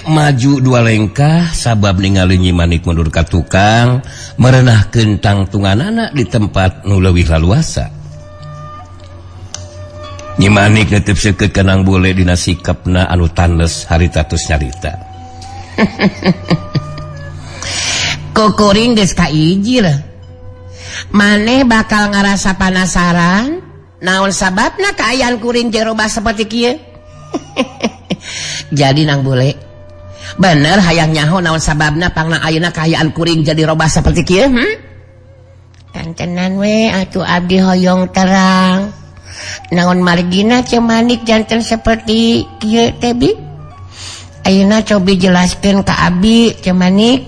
Bule maju dua lengkah sabab ningali Nyi Manik mundur ka tukang merenahkeun tangtunganana di tempat nu leuwih laluasa. Nyi Manik netep seukeut ka Nang Bule dina sikapna anu tandes harita tos nyarita. Kukuring geus kaijil. Maneh bakal ngarasa panasaran naon sababna kaayaan kuring jerobah seperti kieu. Jadi Nang Bule bener hayang nyaho naon sababna pangna ayeuna kaayaan kuring jadi robah seperti kieu, Kantenan we atuh abdi hoyong terang. Naon margina Ceu Manik janten seperti kieu teh bi? Ayeuna cobi jelaskeun ka abdi Ceu Manik.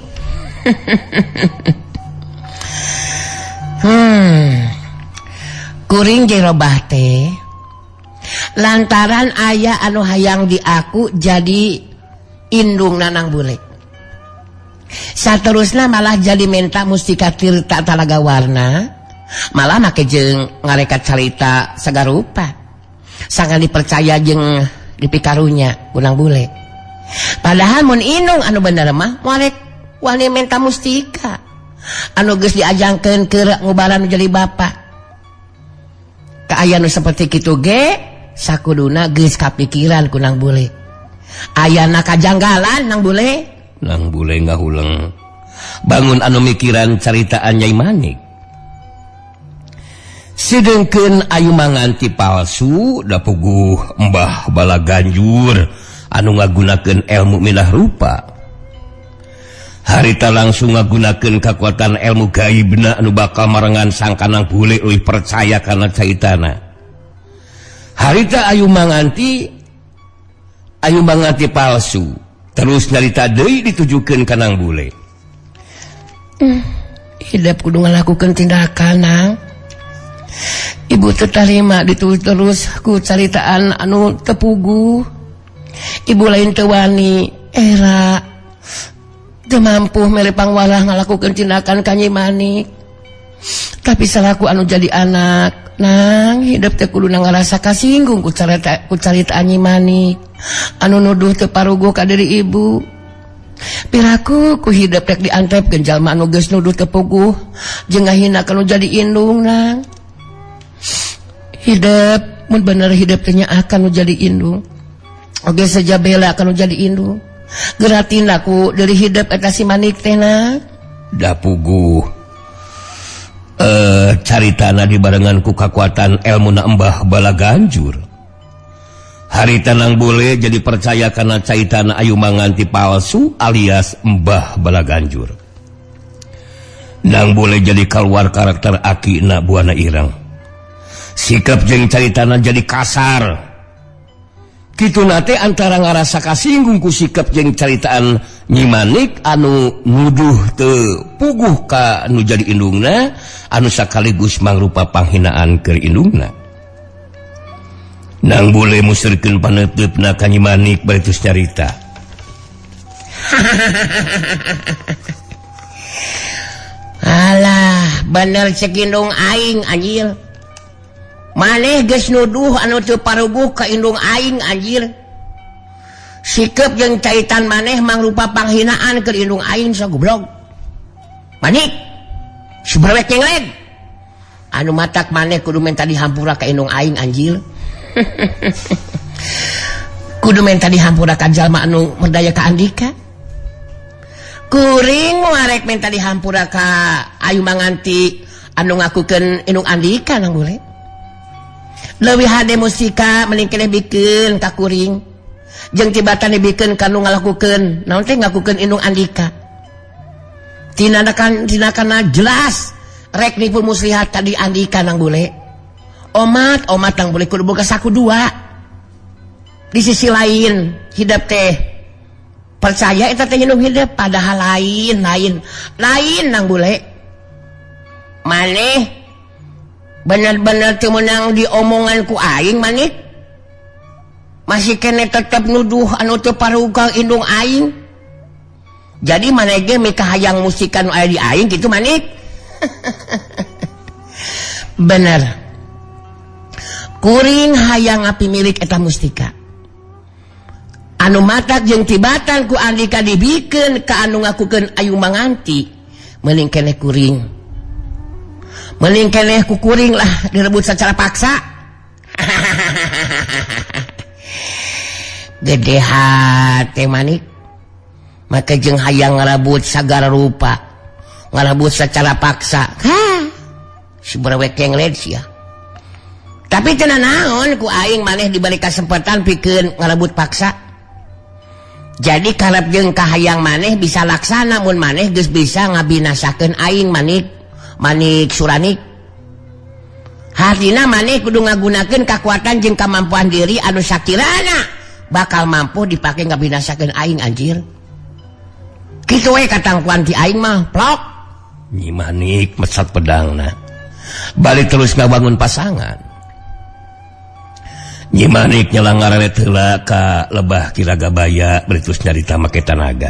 Kuring jerobah teh lantaran aya anu hayang diaku jadi indung Nanang Bule. Saterusna malah jadi menta mustika tirta talaga warna, malah make jeung ngarekat carita sagarupa. Sangat dipercaya jeung dipikarunya ku Nang Bule. Padahal mun indung anu bener mah moal wani menta mustika anu geus diajangkeun keur ngubaran jadi bapak. Kaayaan nu seperti kitu ge sakuduna geus kapikiran ku Nang Bule. Ayana kajanggalan Nang Bule. Nang Bule ngahuleng bangun anu mikiran caritaan Nyai Manik. Sedengkeun Ayu Manganti palsu da puguh Mbah Balaganjur anu ngagunakeun ilmu minah rupa. Harita langsung ngagunakeun kakuatan ilmu gaibna anu bakal marengan sangka Nang Bule leuwih percaya kana caritana. Harita Ayu Manganti palsu terus nyarita deui ditujukeun ka Nang Bule. Hidup kudu ngalakukeun tindakan Nang. Ibu teu tarima ditulis terus ku caritaan anu tepuguh. Ibu lain teu wani era teu mampu mere pangwalah ngalakukeun tindakan ka Nyi Manik. Tapi salaku anu jadi anak Nang hidup teh kudu ngarasa kasinggung ku caritaan Nyi Manik anu nuduh teu paruguh ka diri ibu. Piraku ku hidup rek diantepkeun jalma anu geus nuduh teu puguh jeung ngahina kanu jadi indung Nang. Hidup mun bener hidup teh nya akan nu jadi indung. Oge saja bela kanu jadi indung. Geura tindak ku dari hidup eta si Manik teh Nang. Da puguh caritana dibarengan ku kakuatan ilmu na Mbah Balaganjur. Harita Nang Bule jadi percaya kana caritana Ayu Manganti palsu alias Mbah Balaganjur. Nang Bule jadi keluar karakter akina Buana Ireng. Sikap jeung caritana jadi kasar. Kitu nate antara ngarasa kasinggung ku sikap jeung caritaan Nyi Manik anu nuduh teu puguh ka nu jadi indungna anu sakaligus mangrupa panghinaan keur indungna. Nang Bule musrikeun paneuteup-na ka Nyi Manik bari tos nyarita. Alah, bener cek indung aing anjir. Maneh geus nuduh anu teu paruguh ka indung aing anjir. Sikep jeung caitan maneh mangrupa panghinaan keur indung aing so goblok. Manik si berwek nyengleg. Anu matak maneh kudu menta dihampura ka indung aing anjir. Kudu menta dihampura ka jalma anu merdaya ka Andika. Kuring warek menta dihampura ka Ayu Manganti anu ngakukeun indung Andika Nang Bule. Leuwih hade musika mending keneh bikeun ka kuring. Jeung tibatan dibikeun ka nu ngalakukeun naon teh ngakukeun indung Andika. Tinadakan tinakana jelas rek nipu muslihat tadi Andika Nang Bule. Omat omat Nang Bule kudu boga saku dua. Di sisi lain hidup teh percaya eta teh indung hidup padahal lain lain lain Nang Bule. Maneh bener-bener teu meunang diomongan ku aing Manik. Masih kene tetep nuduh anu teu parugang indung aing. Jadi maneh ge mikahayang musikan nu aya di aing kitu Manik. Bener. Kuring hayang ngapi milik eta mustika. Anu matak jeung tibatan ku Andika dibikeun ka anu ngakukeun ayu manganti. Meuning keneh kuring. Meuning keneh ku kuring lah direbut secara paksa. Gede hate manik. Maka jeung hayang ngarebut sagala rupa. Ngarebut secara paksa. Ha. Si brewek yang sia. Tapi teu naon ku aing maneh diberi kesempatan pikeun ngarebut paksa. Jadi karep jeung kahayang maneh bisa laksana mun maneh geus bisa ngabinasakeun aing manik manik suranik. Hartina maneh kudu ngagunakeun kakuatan jeung kamampuan diri anu sakirana bakal mampu dipake ngabinasakeun aing anjir. Kitu we katangkuan ti aing mah plok. Nyi Manik mesat pedangna. Balik terus ngabangun pasangan. Nyi Manik nyelang ngarelet heula ka lebah Ki Ragabaya bari terus nyarita make tanaga.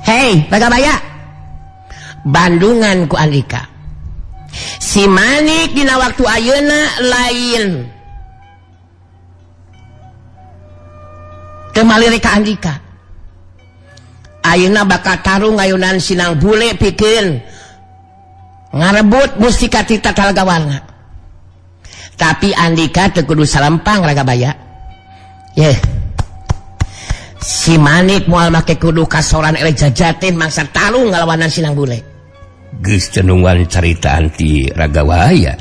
Hei, Ragabaya. Bandungan ku Andika. Si Manik dina waktu ayeuna lain. Teu maliri ka Andika. Ayeuna bakal tarung ngayunan sinang bule pikeun ngarebut mustika Tirta Talagawarna. Tapi Andika teu kudu salempang Ragabaya. Yeh. Si Manik moal make kudu kasoran eleh jajatin mangsa tarung ngalawanan sinang bule. Geus cenungan caritaan ti Ragabaya.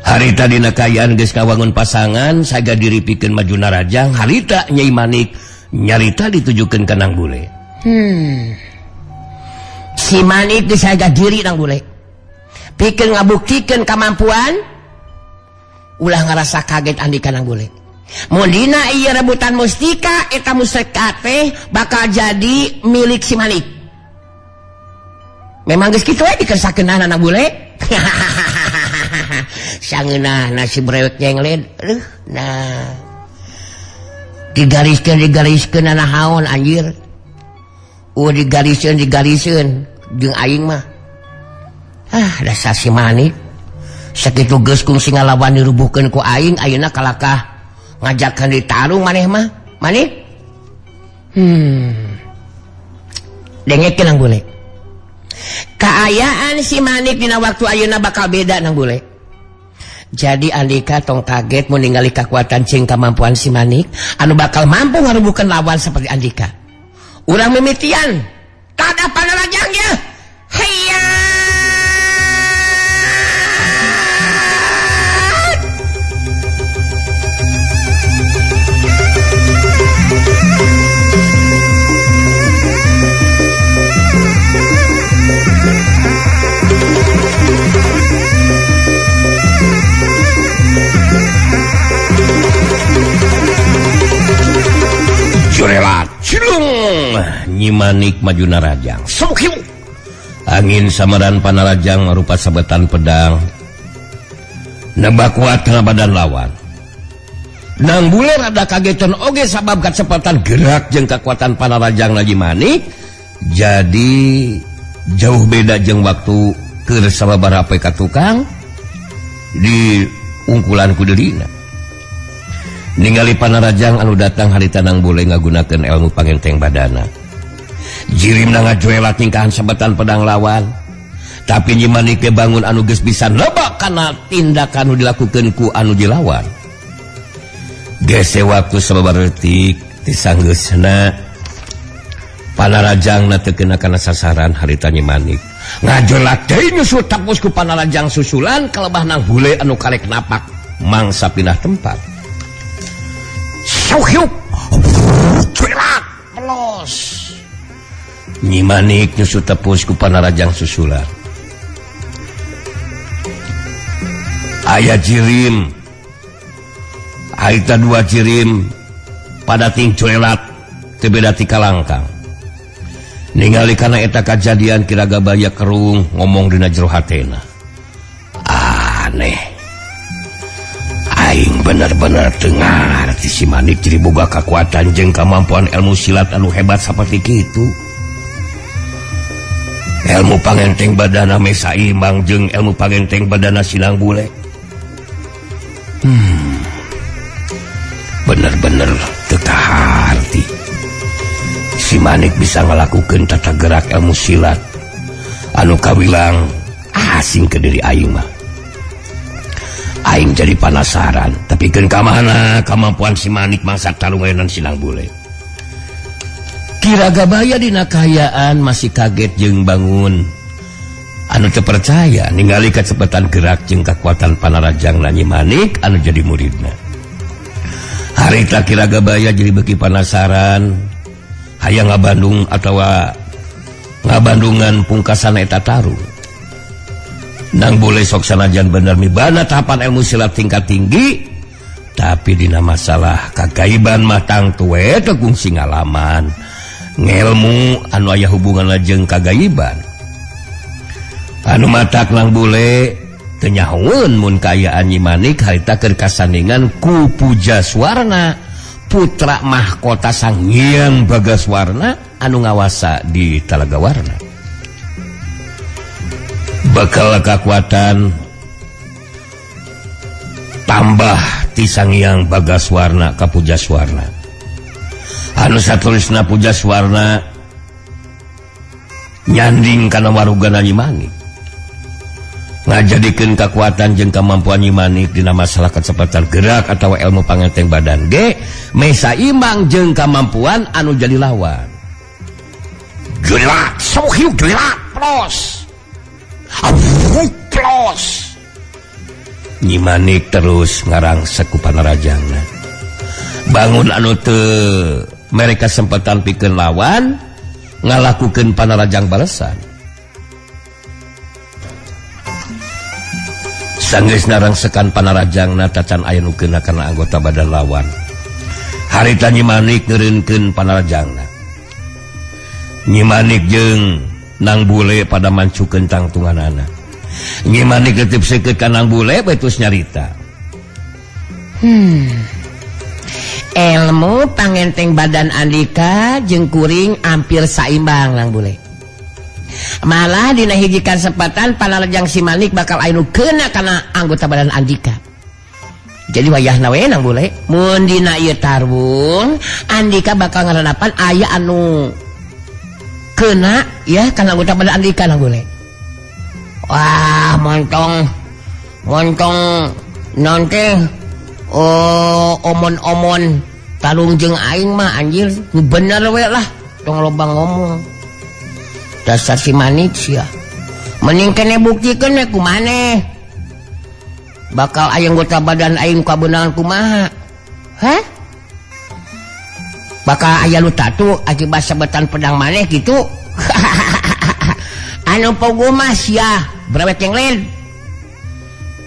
Harita dina kaayaan geus kawangun pasangan saga diri pikeun maju narajang harita Nyai Manik nyarita ditujukeun ka Nang Bule. Si Manik geus saga diri Nang Bule. Pikeun ngabuktikeun kamampuan ulah ngarasa kaget Andika Nang Bule. Mun dina ieu rebutan mustika eta mustika teh bakal jadi milik si Manik. Memang geus kitu we dikersakeunana Nang Bule. Sangeunahna si brewek jengled. Aduh, nah. Digariskeun naon anjir. Digariskeun jeung aing mah. Ah, dasar si Manik. Sakitu geus kungsi ngalawan dirubuhkeun ku aing ayeuna kalakah ngajakeun ditarung maneh mah. Manik? Dengekeun Nang Bule. Kaayaan si Manik dina waktu ayeuna bakal beda Nang Bule. Jadi Andika tong kaget mun ningali kekuatan jeung kemampuan si Manik anu bakal mampu ngarubuhkeun lawan seperti Andika. Urang mimitian tada panarajang ye. Hayya. Jurelat cilung Nyi Manik maju narajang. Sumkiu. Angin samaran panarajang marupa sabetan pedang. Nembak kuat kana badan lawan. Nang Bule rada kagetan oge sabab kacepatan gerak jeung kekuatan panarajang Nyi Manik jadi jauh beda jeung waktu keur sababaraha poe ka tukang di ungkulan ku dirina. Ningali panarajang anu datang harita Nang Bule ngagunakeun ilmu pangenteng badana. Jirimna ngajuelat tingkahan sabetan pedang lawan. Tapi Nyi Manik ge bangun anu geus bisa nebak kana tindakan anu dilakukeun ku anu dilawan. Gese waktu sababaraha detik tisanggeusna panarajangna teu kena kana sasaran harita Nyi Manik. Ngajolat deui nyusul tapus ku panarajang susulan kalebah Nang Bule anu karek napak mangsa pindah tempat. Syuhyuk cuilat pelos. Nyi Manik nyusul tepus ku panarajang susulan. Aya jirim. Harita dua jirim pada ting cuelat teu beda ti kalangkang. Ningali kana eta kajadian Ki Ragabaya kerung ngomong dina jero hatena. Aneh. Aing bener-bener teu ngarti si Manik jadi boga kekuatan jeung kemampuan ilmu silat anu hebat saperti kitu. Ilmu pangenteng badana mesa imbang jeung ilmu pangenteng badana sinang bule. Bener-bener teu kaharti. Si Manik bisa ngalakukeun tata gerak ilmu silat anu kawilang asing ke diri aing mah. Aing jadi penasaran, tapi keun ka mana kemampuan si Manik mangsa tarungan si Nang Bule. Ki Ragabaya dina kahayaan masih kaget jeung bangun anu teu percaya ningali kecepatan gerak jeung kekuatan panarajang Nyi Manik anu jadi muridna. Harita Ki Ragabaya jadi beuki penasaran, hayang ngabandung atawa ngabandungan pungkasan eta tarung. Nang Bule sok sanajan bener mibana tahapan ilmu silat tingkat tinggi, tapi dina masalah kagaiban mah tangtu we teu kungsi ngalaman ngelmu anu aya hubunganna jeung kagaiban. Anu matak Nang Bule teu nyahoeun mun kaayaan Nyi Manik harita keur kasandingan ku Pujaswarna, putra mahkota Sang Hyang Bagaswarna anu ngawasa di Talaga Warna. Bakal kekuatan tambah ti Sang Hyang Bagaswarna ka Pujaswarna. Anu satulisna Pujaswarna nyanding kana warugana Nyi Manik, ngajadikeun kekuatan jeung kemampuan Nyi Manik dina masalah kecepatan gerak atau ilmu pangenteng badan ge meh saimbang jeung kemampuan anu jadi lawan. Gila, sok hiu gila, plos. Plos. Nyi Manik terus ngarangsek ku panarajangna. Bangun anu teu mere kesempatan pikeun lawan ngalakukeun panarajang balesan. Sanggeus narangsekan panarajangna tacan aya nu keuna kana anggota badan lawan. Harita Nyi Manik ngeureunkeun panarajangna. Nyi Manik jeung Nang Bule pada mancukeun tangtunganana. Nyi Manik titip seukeut ka Nang Bule bae terus nyarita. Ilmu pangenteng badan Andika jeung kuring hampir saimbang Nang Bule. Malah dina hiji kasempatan panarajang si Manik bakal aya nu keuna kana anggota badan Andika. Jadi wayahna we Nang Bule, mun dina ieu tarung Andika bakal ngarenapan aya anu kena ya kana anggota badan Andika Nang Bule. Wah, montong montong non teh, oh, omon-omon tarung jeung aing mah anjir nu bener we lah, tong loba ngomong. Dasar si Manik sia. Mending kene buktikeun we ku maneh. Bakal aya anggota badan aing kabeunangan kumaha? Hah? Bakal aya nu tatu akibat sabetan pedang maneh gitu. Anu puguh mah sia brewek yang lain.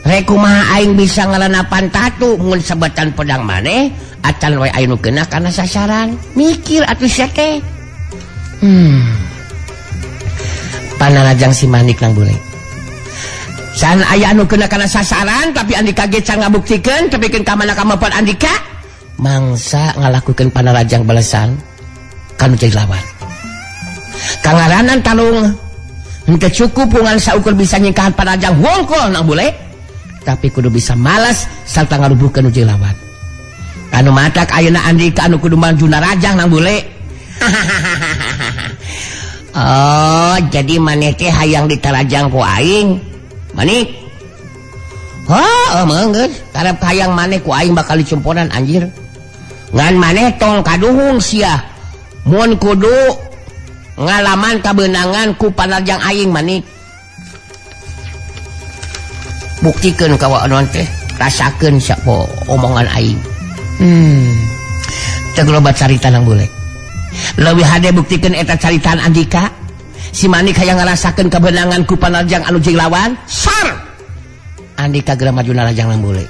Rek kumaha aing bisa ngalenapan tatu mun sabetan pedang maneh acan we aya nu kena kana sasaran. Mikir atuh sia teh. Panarajang si Manik Nang Bule. San aya anu kena kana sasaran tapi Andika ge can ngabuktikeun tepikeun ka mana kemampuan Andika mangsa ngalakukeun panarajang balesan kanu jadi lawan. Kangaranan talung henteu cukup pungan saukur bisa nyingkahan panarajang wongkol Nang Bule, tapi kudu bisa malas sarta ngarubuhkeun nu jadi lawan. Anu matak ayeuna Andika anu kudu maju narajang Nang Bule. Oh, jadi maneh teh hayang ditarajang ku aing. Manik. Oh, geus. Karep hayang maneh ku aing bakal dicumponan anjir. Ngan maneh tong kaduhung sia. Mun kudu ngalaman kabeunangan ku panarjang aing Manik. Buktikeun ka waon teh, rasakeun sapo omongan aing. Teu loba carita Nang Bule. Leuwih hade buktikeun eta caritaan Andika. Si Manik hayang ngarasakeun kebenangan ku panarjang anu jeung lawan. Sar. Andika geura maju narajang Nang Bule.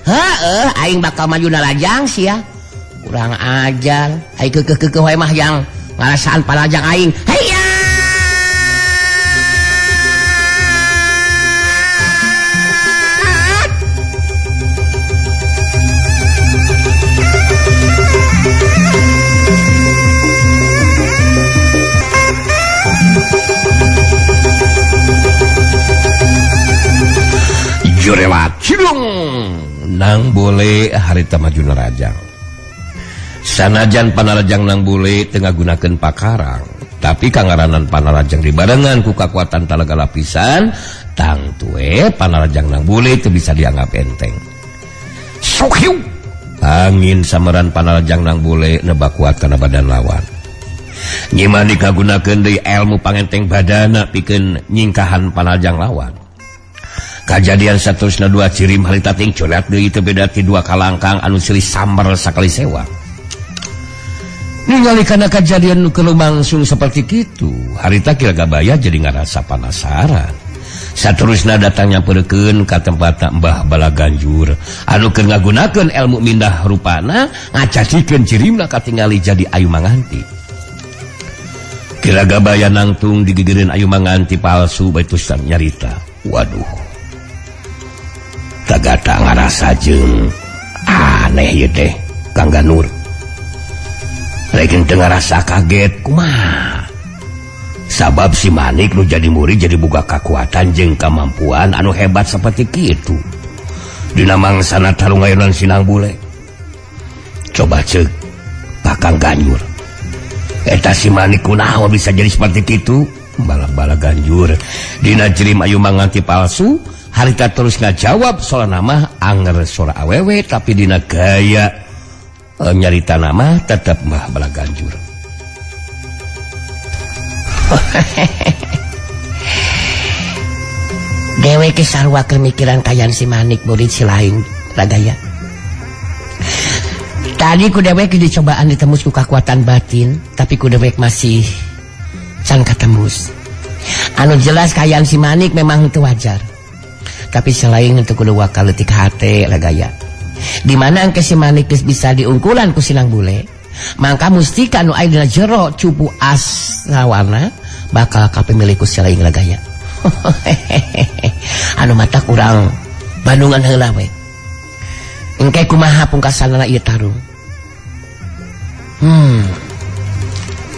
Heeh, aing bakal maju narajang sia. Kurang ajar. Aing keukeuh-keukeuh wae mah yang ngarasaan panarjang aing. Hayya! Jurewat cilung Nang Bule harita maju nerajang. Sanajan Panarajang Nang Bule teu ngagunakeun pakarang, tapi kangaranan Panarajang dibarengan ku kakuatan talaga lapisan, tangtu we Panarajang Nang Bule teu bisa dianggap enteng. Sok hiu! Angin sameran Panarajang Nang Bule nebak kuat kana badan lawan. Nyi Manik ngagunakeun deui ilmu pangenteng badana pikeun nyingkahan Panarajang lawan. Kajadian saterusna dua cirim harita ting coret deui teu beda ti dua kalangkang anu silih samber sakali sewa. Ningali kana kajadian nu langsung seperti kitu, harita Ki Ragabaya jadi ngarasa penasaran. Saterusna datang nyamperkeun ka tempat Mbah Balaganjur anu keur ngagunakeun ilmu mindah rupana ngajadikeun cirimna katingali jadi Ayu Manganti. Ki Ragabaya nangtung digigireun Ayu Manganti palsu baitu nyarita. Waduh. Tagata ngarasa jeung aneh ieu teh Kang Ganur. Lain teu ngarasa kaget kumaha. Sabab si Manik nu jadi murid jadi boga kekuatan jeung kemampuan anu hebat seperti kitu. Dina mangsana tarung ngayunan si Nang Bule. Coba cek Kakang Ganjur. Eta si Manik kunaon bisa jadi seperti kitu? Bala-bala Ganjur. Dina jirim Ayu Manganti palsu, harita terus ngajawab soal nama anger sora awewe, tapi dina gaya nyarita nama tetap Mbah Bala Ganjur. Dewek sarua keur mikiran kayan si Manik murid si lain Ragaya. Tadi ku dewek dicobaan ditembus ku kekuatan batin, tapi ku dewek masih can katembus. Anu jelas kayan si Manik memang itu wajar. Tapi selain itu kudu wakal leutik hate Ragaya. Di mana engke si Manik geus bisa diungkulan ku si Nang Bule, mangka mustika nu aya dina jero cupu asrawana bakal kapemilik ku si lain Ragaya. Anu mata kurang Bandungan heula we. Engke kumaha pungkasanana ieu tarung.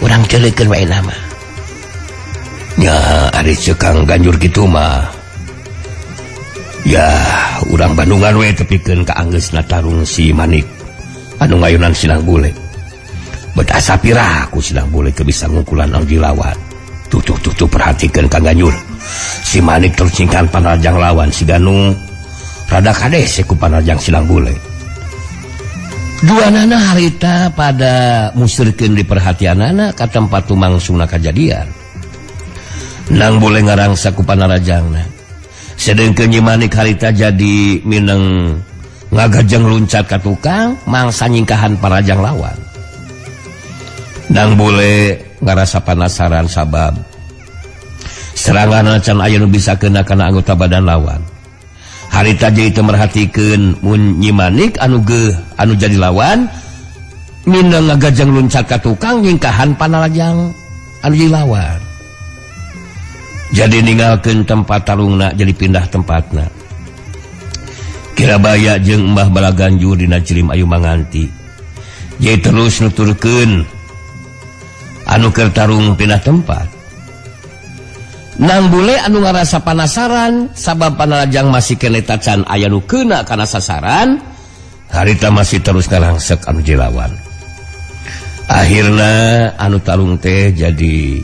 Urang ceuleukeun wae nama. Ya ari ceuk Kang Ganjur kitu mah. Ya urang Bandungan we tepikeun ka anggeusna tarung si Manik anu ngayunan si Nang Bule. Bet asa piraku si Nang Bule teu bisa ngungkulan anu dilawan. Tuh tuh tuh, tuh perhatikeun Kang Ganjur. Si Manik terus nyingkahan Panarajang lawan si Ganu rada kadese ku Panarajang si Nang Bule. Dua nana harita pada musirkeun di perhatianana ka tempat tumangsungna kajadian. Nang Bule ngarangsa ku Panarajangna. Sedengkeun Nyi Manik harita jadi mineng ngagajeng luncat ka tukang mangsa nyingkahan Panarajang lawan. Nang Bule ngarasa penasaran sabab serangan can aya nu bisa kena kana anggota badan lawan. Harita jadi teu merhatikeun mun Nyi Manik anu geuh anu jadi lawan mineng ngagajeng luncat ka tukang nyingkahan Panarajang anu jadi lawan. Jadi ninggalkeun tempat tarungna jadi pindah tempatna. Ki Ragabaya jeung Mbah Balaganjur dina jirim Ayu Manganti. Jadi terus nuturkeun anu keur tarung pindah tempat. Nang Bule anu ngarasa penasaran sabab Panarajang masih keneh tacan aya nu keuna kana sasaran, harita masih terus ngarangsek anu dilawan. Akhirna anu tarung teh jadi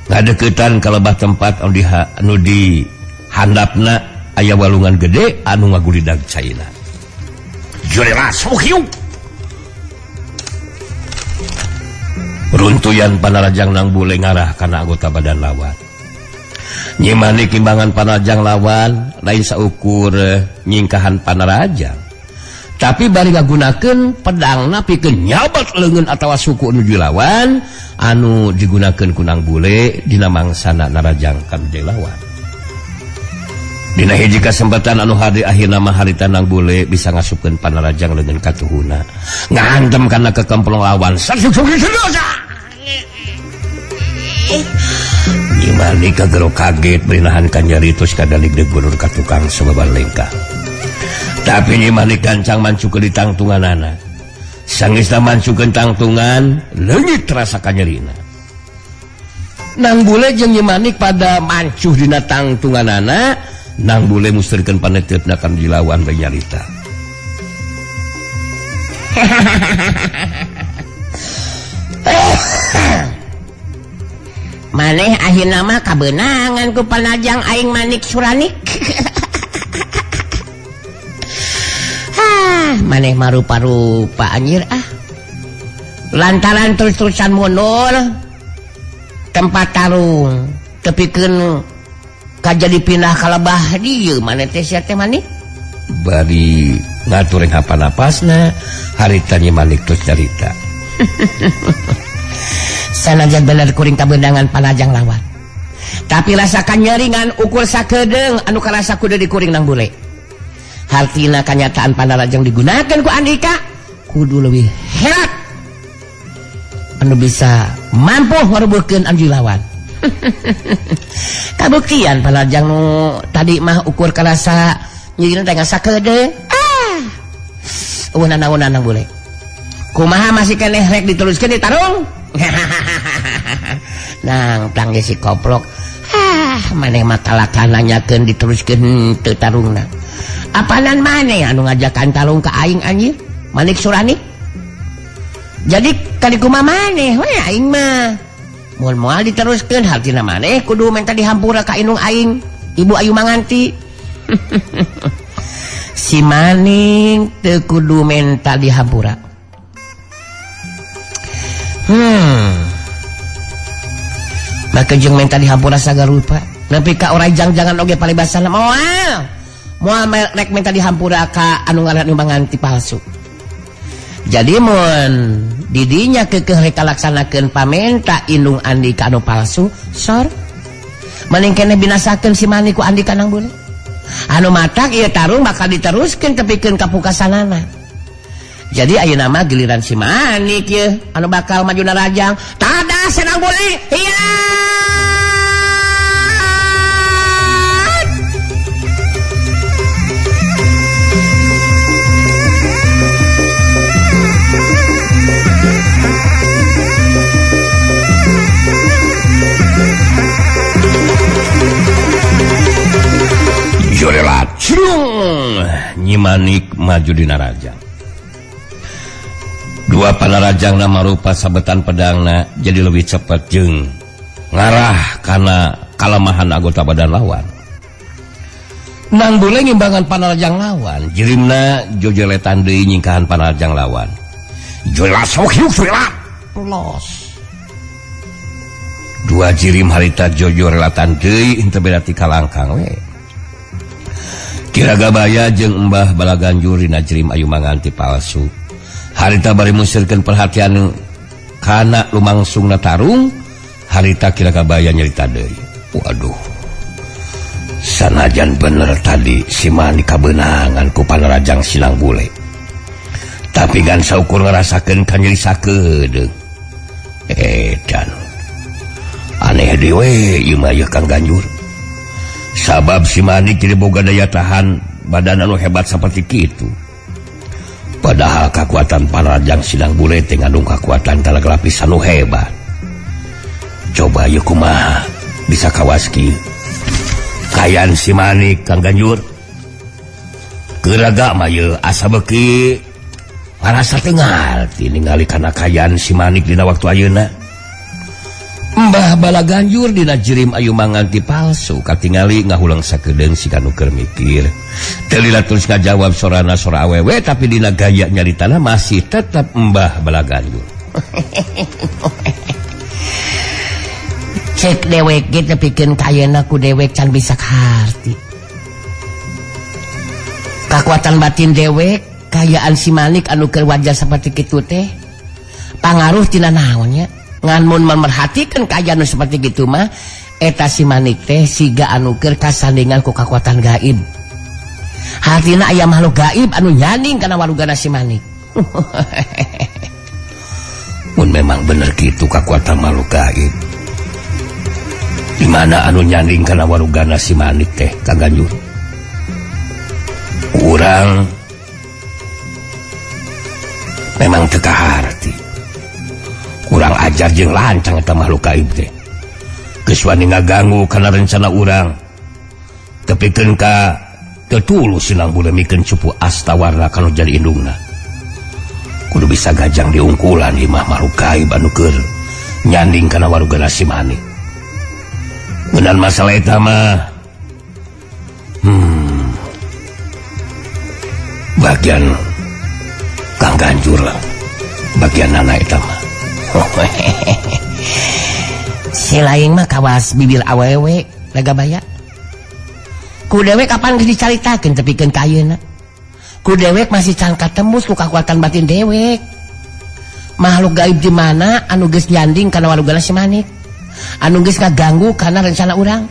ngadeukeutan ka lebah tempat anu di anu di handapna aya walungan gede anu ngagulidag caina. Jurela hiu. Runtuyan Panarajang Nang Bule ngarah kana anggota badan lawan. Nyi Manik imbangan Panarajang lawan lain saukur nyingkahan Panarajang. Tapi bari ngagunakeun pedangna pikeun nyabat leungeun atawa suku nu dilawan anu digunakeun ku Nang Bule dina mangsana narajang kanu dilawan. Dina hiji kesempatan anu hade akhirna mah harita Nang Bule bisa ngasupkeun Panarajang leungeun katuhuna. Ngahantem kana kekemplong lawan. Nyi Manik kagero kaget bari nahan kanyeri terus kadalig gulur ka tukang sababan lengkah. Tapi Nyi Manik gancang mancukeun di tangtunganana. Sangeusna mancukeun tangtungan, leungit rasa kanyerina. Nang Bule jeung Nyi Manik pada mancuh dina tangtunganana, Nang Bule mustirkeun paneteupna kana dilawan bae nyarita. Maneh akhirna mah kabeunangan ku panajang aing Manik Suranik. Ah, maneh mah rupa-rupa anjir ah. Lantaran terus-terusan mundur tempat tarung tepikeun ka jadi pindah ka lebah dieu maneh teh sia teh Manik. Bari ngatur hapan napasna harita Nyi Manik terus carita. Sanajan bener kuring kabeunangan panajang lawan, tapi rasakan nyeringan ukur sakedeung anu karasa kudu dikuring nang bule. Hartina kanyataan panarajang digunakan ku Andika kudu leuwih hebat anu bisa mampu ngarubuhkeun anjeun lawan. Kabuktian panarajang nu tadi mah ukur karasa nyerina teh sakedeung. Ah, eueuh nanaonan nang bule. Kumaha masih keneh rek diteruskeun ditarung? Nang tangge si koplok. Ah, maneh mah kalakan nanyakeun diteruskeun teu tarungna. Apanan maneh anu ngajakan tarung ka aing anjir? Manik Suranik. Jadi kali kumaha maneh we aing mah. Mun moal diteruskeun hartina maneh kudu menta dihampura ka indung aing, Ibu Ayu Manganti. Si Manik teu kudu menta dihampura. Maka jeung menta dihampura sagarupa. Nepi ka orai jang-jangan oge paribasana moal. Moal rek menta dihampura ka anu ngaran Manganti palsu. Jadi mun didinya keukeuh rek kalaksanakeun pamenta indung Andika anu palsu, sor. Mending keneh binasakeun si Manik ku Andika nang bule. Anu matak ieu tarung bakal diteruskeun tepikeun ka pukasanana. Jadi ayeuna mah giliran si Manik yeuh anu bakal maju narajang. Tada senang bule. Iya. Jorelat cung Nyi Manik maju dina rajang. Dua panarajangna marupa sabetan pedangna jadi lebih cepat jeung ngarah kana kalemahan anggota badan lawan. Nang bule ngimbangan panarajang lawan, jirimna jojeletan deui nyingkahan panarajang lawan. Jorelat sok hiuk jorelat. Los. Dua jirim harita jojorelatan deui henteu beda ti kalangkang we. Kira Gabaya jeung Embah Balaganjur dina jirim Ayu Manganti palsu. Harita bari musirkeun perhatian kana lumangsungna tarung, harita Kira Gabaya nyerita deui. Waduh. Sanajan bener tadi si Manik kabeunangan ku panarajang Sinang Bule. Tapi gan saukur ngarasakeun kanyeri sakedeung. Edan. Aneh deui we ieu mah yeuh Kang Ganjur. Sabab si Manik jadi boga daya tahan badan anu hebat seperti kitu. Padahal kekuatan panarajang Sinang Bule teh ngandung kekuatan talaga lapisan nu hebat. Coba yeuh kumaha bisa kawas kieu. Kayan si Manik Kang Ganjur. Geuraga mah yeuh asa beuki parasa teu ngarti ningali kana kayan si Manik dina waktu ayeuna. Mbah Balaganjur dina jirim Ayu Manganti palsu katingali ngahulang sakedeung si kanu keur mikir. Teu lila terus ngajawab sorana sora awewe tapi dina gaya nyaritana masih tetap Mbah Balaganjur. Cek dewek ge tepikeun ka ayeuna ku dewek can bisa kaharti. Kakuatan batin dewek kayaan si Manik anu keur wajah saperti kitu teh pangaruh tina naon nya? Ngan mun memerhatikan kaayaan nu seperti gitu mah eta si Manik teh siga anu keur kasandingan ku kakuatan gaib. Hartina aya makhluk gaib anu nyanding kana warugana si Manik. Mun memang bener kitu kakuatan makhluk gaib. Di mana anu nyanding kana warugana si Manik teh Kang Ganjur? Urang memang teu kaharti. Kurang ajar jeung lancang eta makhluk gaib teh. Geus wani ngaganggu kana rencana urang. Tepikeun ka teu tulus sinang bule mikeun cupu astawarna kana jadi indungna. Kudu bisa gajang diungkulan imah makhluk gaib anu keur Nyanding kana warugana si Manik. Ngeunaan masalah eta mah bagian Kang Ganjur lah. Bagian anak eta mah. Si lain mah kawas bibir awewe Ragabaya. Ku dewek kapan geus dicaritakeun tepikeun ka ayeuna. Ku dewek masih can katembus ku kakuatan batin dewek. Makhluk gaib di mana anu geus nyanding kana warugana si Manik. Anu geus ngaganggu kana rencana urang.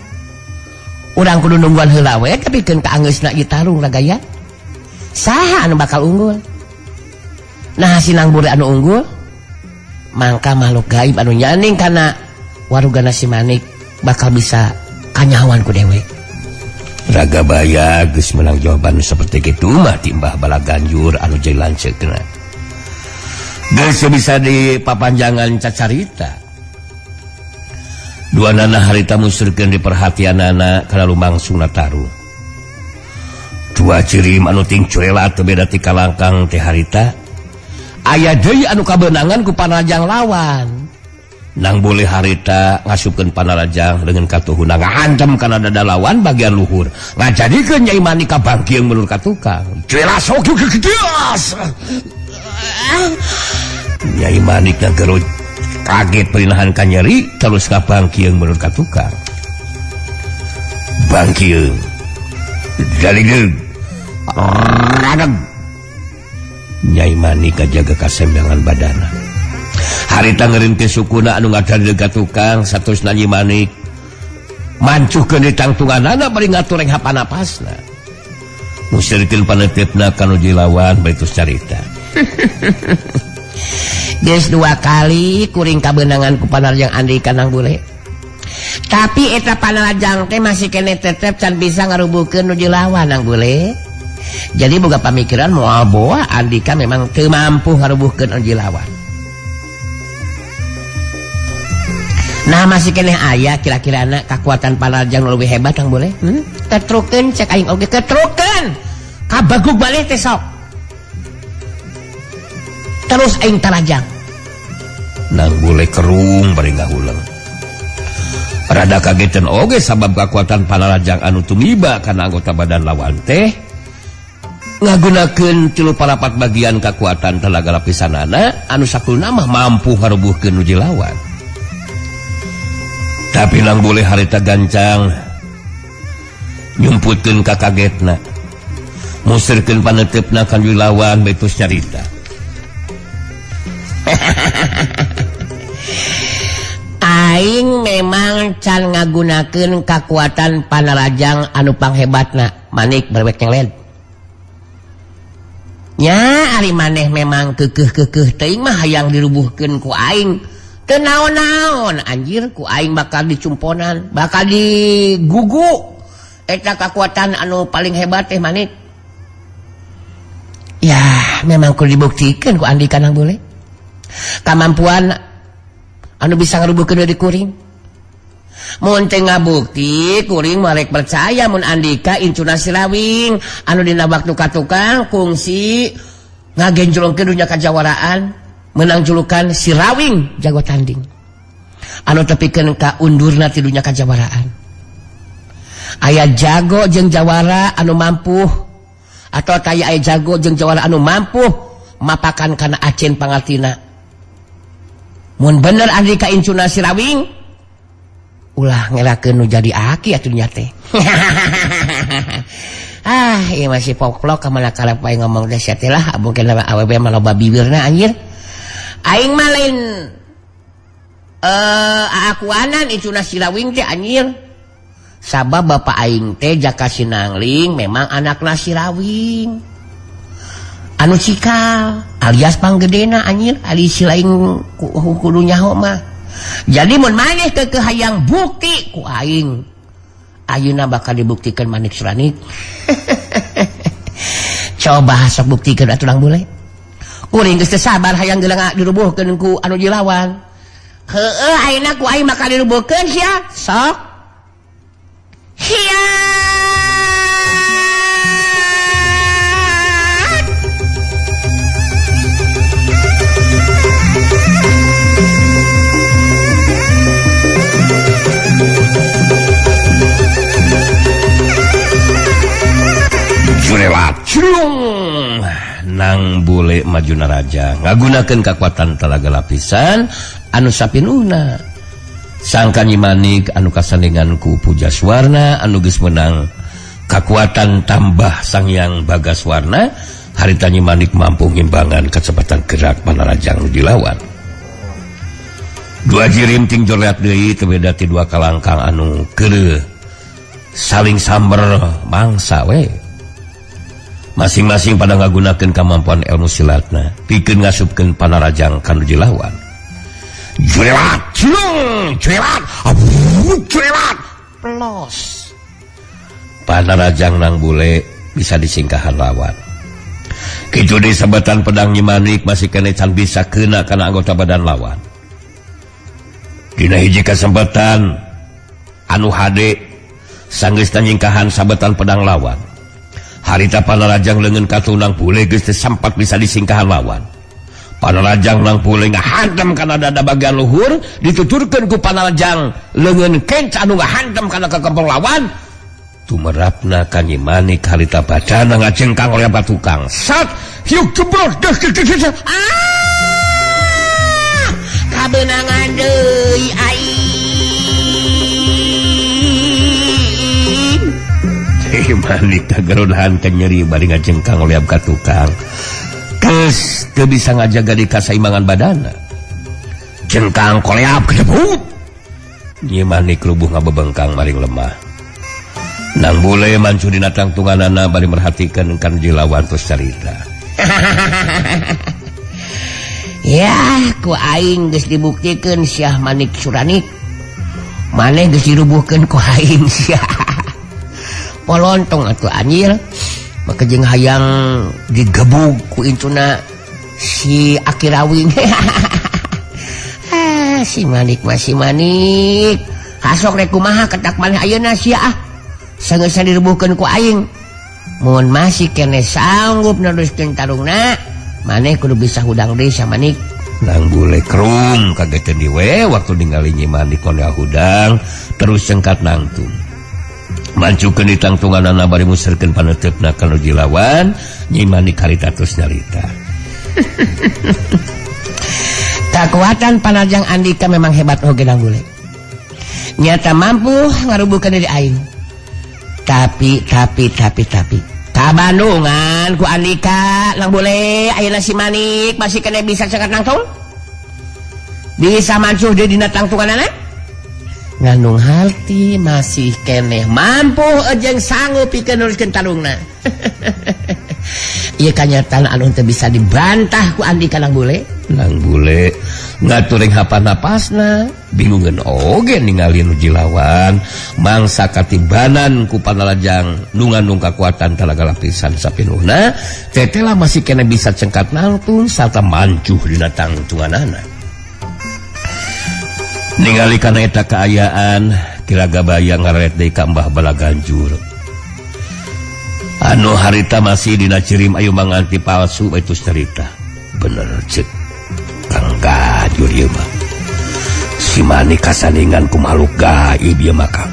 Urang kudu nungguan heula we tepikeun ka anggeusna ieu tarung Ragaya. Saha anu bakal unggul? Nah si Nang Bure anu unggul, mangka makhluk gaib anu nyanding kana warugana si Manik bakal bisa kanyahoan ku dewek. Ragabaya geus menang jawaban seperti kitu mah ti Mbah Balaganjur anu jadi lanceukna. Geus bisa dipapanjangan cacarita. Dua nana harita musurkeun di perhatianana kana lumangsungna tarung. Dua cirim anu ting curela teu beda ti kalangkang teh harita. Aya deui anu kabeunangan ku panarajang lawan. Nang boleh harita ngasupkeun panarajang dengan katuhuna ngahantem kana dada lawan bagian luhur. Ngajadikeun Nyai Manik kabangkieung melur ka tukang. Cuela sok geus. Nyai Manik ngagerut kaget perinahan ka nyeri terus kabangkieung melur ka tukang. Bangkieung. Jaligeg. Radeg. Nyai Manik ngajaga kasembangan badana. Harita ngerintis sukuna anu ngadadeg ka tukang saterusna Nyi Manik mancuhkeun di tangtunganana bari ngatur reng hapanapasna. Musirkeun paneuteup ka nu dilawan bari terus carita. Geus dua kali kuring kabeunangan ku panarjang Andika Nang Bule. Tapi eta panarjang teh masih keneh tetep can bisa ngarubuhkeun nu dilawan Nang Bule. Jadi boga pamikiran moal boa Andika memang teu mampu ngarubuhkeun nu dilawan. Nah masih keneh aya kira-kira anak kekuatan panarjang nu leuwih hebat Nang Bule. Ketrukeun cek aing oge ketrukeun. Kabagug balik teh sok. Terus aing tarajang. Nang Bule kerung bari ngahuleng. Rada kagetan oge sabab kekuatan panarajang anu tumiba kana anggota badan lawan teh ngagunakeun 3/4 bagian kekuatan tenaga lapisanana anu sakulna mah mampu ngarubuhkeun nu dilawan. Tapi Nang Bule harita gancang nyumputkeun ka kagetna. Musirkeun paneuteup kan dilawan betus nyarita. Aing memang can ngagunakeun kakuatan panarajang anu panghebatna Manik berwek nyeled. Nya ari maneh memang keukeuh-keukeuh teuing mah hayang dirubuhkeun ku aing. Teu naon-naon anjir ku aing bakal dicumponan, bakal digugu. Eta kakuatan anu paling hebat teh Manik. Ya, memang kudu dibuktikan ku Andika Nang Bule. Kamampuan anu bisa ngarubuhkeun deui kuring. Mun teu ngabukti kuring mah rek percaya mun Andika incuna Sirawing anu dina waktu ka tukang kungsi ngagenjlongkeun dunya kajawaraan menang julukan Sirawing jago tanding. Anu tepikeun ka undurna ti dunya kajawaraan. Aya jago jeung jawara anu mampu atau kaya aya jago jeung jawara anu mampu mapakan kana acen pangartina. Mun bener Andika incuna Sirawing ulah ngelakeun nu jadi aki atuh nya teh. Ah, ieu masih poklok ka mana karep wae ngomong teh sia teh lah, mungkin awewe mah loba bibirna anjir. Aing mah lain aakuanan incuna Sirawing teh anjir. Sabab bapak aing teh Jaka Sinangling memang anakna Sirawing. Anu cikal alias panggedena anjir, ali si lain kudu nyaho mah. Jadi mun maneh keukeuh hayang bukti ku aing, ayeuna bakal dibuktikan Manik Suranik. Coba sok buktikeun atuh Nang Bule. Kuring geus teu sabar hayang geuleuh dirubuhkeun ku anu dilawan. Heueuh ayeuna ku aing bakal dirubuhkeun sia. Sok. Hiat. Cilung! Nang Bule maju naraja ngagunakeun kakuatan talaga lapisan anu sapinuhna. Sangka Nyi Manik anu kasandingan ku Pujaswarna anu geus meunang kakuatan tambah Sanghyang Bagaswarna, harita Nyi Manik mampu ngimbangan kecepatan gerak Panarajang nu dilawan. Dua jirim ting joreat deui teu beda ti dua kalangkang anu keureuh saling samber mangsa we. Masing-masing pada ngagunakeun kemampuan ilmu silatna pikeun ngasupkeun Panarajang ka nu dilawan. Jurelat, cilung, jurelat, abuh, jurelat, pelos. Panarajang Nang Bule bisa disingkahan lawan. Kitu deui sabetan pedang Nyi Manik masih kene can bisa kena kana anggota badan lawan. Dina hiji kesempatan anu hade sanggeus nyingkahan sabetan pedang lawan. Harita Panarajang leungeun katuhu Nang Bule geus teu sampat bisa disingkahan lawan. Panarajang Nang Bule ngahantam kana dada bagian luhur, dituturkeun ku Panarajang leungeun kenca anu ngahantam kana kekempong lawan. Tumerapna ka Nyi Manik harita badana ngajengkang oleh batukang. Sat hiuk jebrot deh deh deh deh. Ah! Kabeunangan deui aing. Nyi Manik kagerudahan nyeri bari ngajengkang oleh ka tukang. Geus teu bisa ngajaga di kasaimbangan badana. Jengkang koleap kejebut. Nyi Manik lubuh ngabebengkang maring lemah. Nang Bule mancu dina tangtunganana bari merhatikan kan dilawan terus carita. Ya, ku aing geus dibuktikeun Syah Manik Suranik. Maneh geus dirubuhkeun ku aing sia. Polontong atuh anjir. Maka jeung hayang digebug ku incuna si Akirawing. Ah, si Manik mah si Manik. Hasok rek kumaha ketak maneh ayeuna sia ah. Sanggeus dirubuhkeun ku aing. Mun masih kene sanggup neruskeun tarungna, maneh kudu bisa hudang deui sa Manik. Nang Bule kerung kagetan diwe waktu ningali Nyi Manik kondel hudang terus cengkat nangtung. Mancukeun di tangtunganana bari muserkeun paneuteup ka nu dilawan, Nyi Manik harita terus nyarita. Kekuatan Panarjang Andika memang hebat oge Nang Bule. Nyata mampu ngarubuhkeun diri aing. Tapi tapi tapi tapi kabandungan ku Andika Nang Bule ayeuna si Manik masih kena bisa cengkat nangtung. Bisa mancuh deui dina tangtunganana. Ngandung harti masih keneh mampu jeung sanggup pikeun neruskeun tarungna. Ieu kanyataan anu teu bisa dibantah ku Andika Nang Bule. Nang Bule ngaturing hapan napasna, bingungeun oge ningali nu jilawan mangsa katibanan ku Panarajang nu ngandung kakuatan talaga lapisan sapinuhna tetela masih kena bisa cengkat nangtung sarta mancuh dina tangtunganana. Ningali kana eta kaayaan Ki Ragabaya ngaret deui ka Mbah Balaganjur anu harita masih dina cirim ayu manganti palsu itu cerita. Bener cek Kang Ganjur ieu mah si Manik kasandingan ku makhluk gaib ieu mah Kang.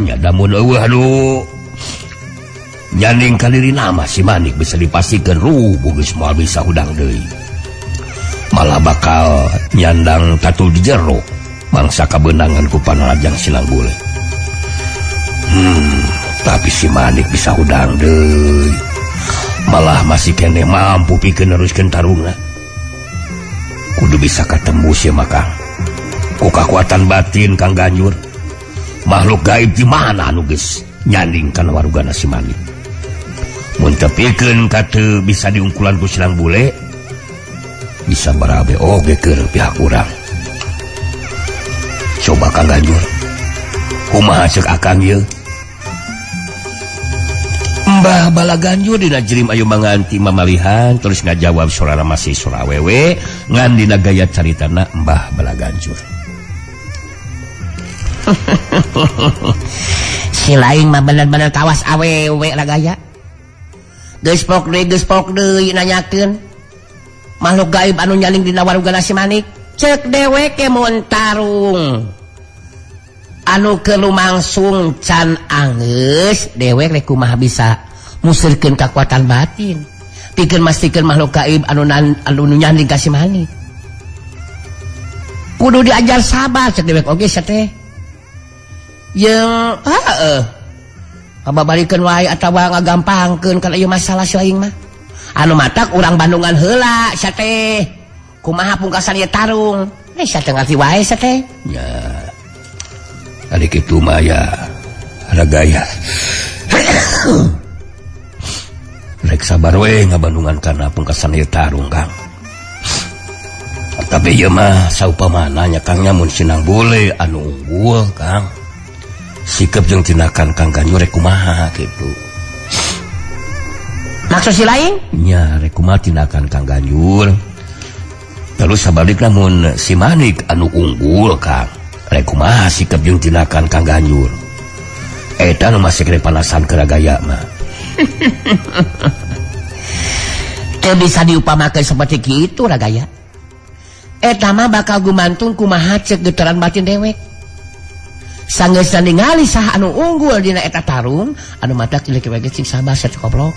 Nya damun eueuh anu nyanding ka diri nama si Manik bisa dipastikan rubuh geus moal bisa hudang deui. Malah bakal nyandang tatul di jero mangsa kabeunangan ku Panarajang Sinang Bule. Tapi si Manik bisa hudang deui. Malah masih kene mampu pikeun neruskeun tarungna. Kudu bisa katembus ya maka. Ku kakuatan batin Kang Ganjur. Makhluk gaib di mana anu geus nyanding kana warugana si Manik. Mun teu pikeun ka teu bisa diungkulan ku Sinang Bule, bisa barabe oge keur pihak urang. Coba Kang Ganjur, kumaha ceuk akang ieu? Mbah Balaganjur dina jerim ayu manganti mamalihan terus ngajawab sorana masih sora awewe ngan dina gaya caritana Mbah Balaganjur. Si lain mah bener-bener kawas awewe lah gaya. Geus pok deui nanyakeun makhluk gaib anu nyaling dina warugana si Manik. Cek deweke mun tarung anu kelumangsung can anggeus dewek rek kumaha bisa Musirkeun kakuatan batin. Pikeun mastikeun makhluk gaib anu anu nyanding ka si Manik. Kudu diajar sabar cek dewek oge sia teh. Jeung heeh. Ngababarikeun wae atawa ngagampangkeun kana ieu masalah si laing mah. Anu matak urang Bandungan heula sia teh. Kumaha pungkasan ieu tarung? Eh sia teh ngarti wae sia teh. Ya. Ari kitu mah ya ragaya. Rek sabar we ngabandungan kana pungkasan ieu tarung Kang. Tapi ieu mah saupamana nya Kang nya mun sinang boleh anu unggul Kang. Sikap jeung tindakan Kang Ganjur rek kumaha kitu. Maksud si lain? Nya rek kumaha tindakan Kang Ganjur. Terus sabalikna mun si Manik anu unggul Kang. Rek kumaha sikap jeung tindakan Kang Ganjur. Eta nu masih kena panasan ke ragaya mah. Teu bisa diupamakeun seperti kitu ragaya. Eta mah bakal gumantung kumaha cek getaran batin dewek. Sanggeus ningali saha anu unggul dina eta tarung, anu matak cilik we cing sabar sia goblok.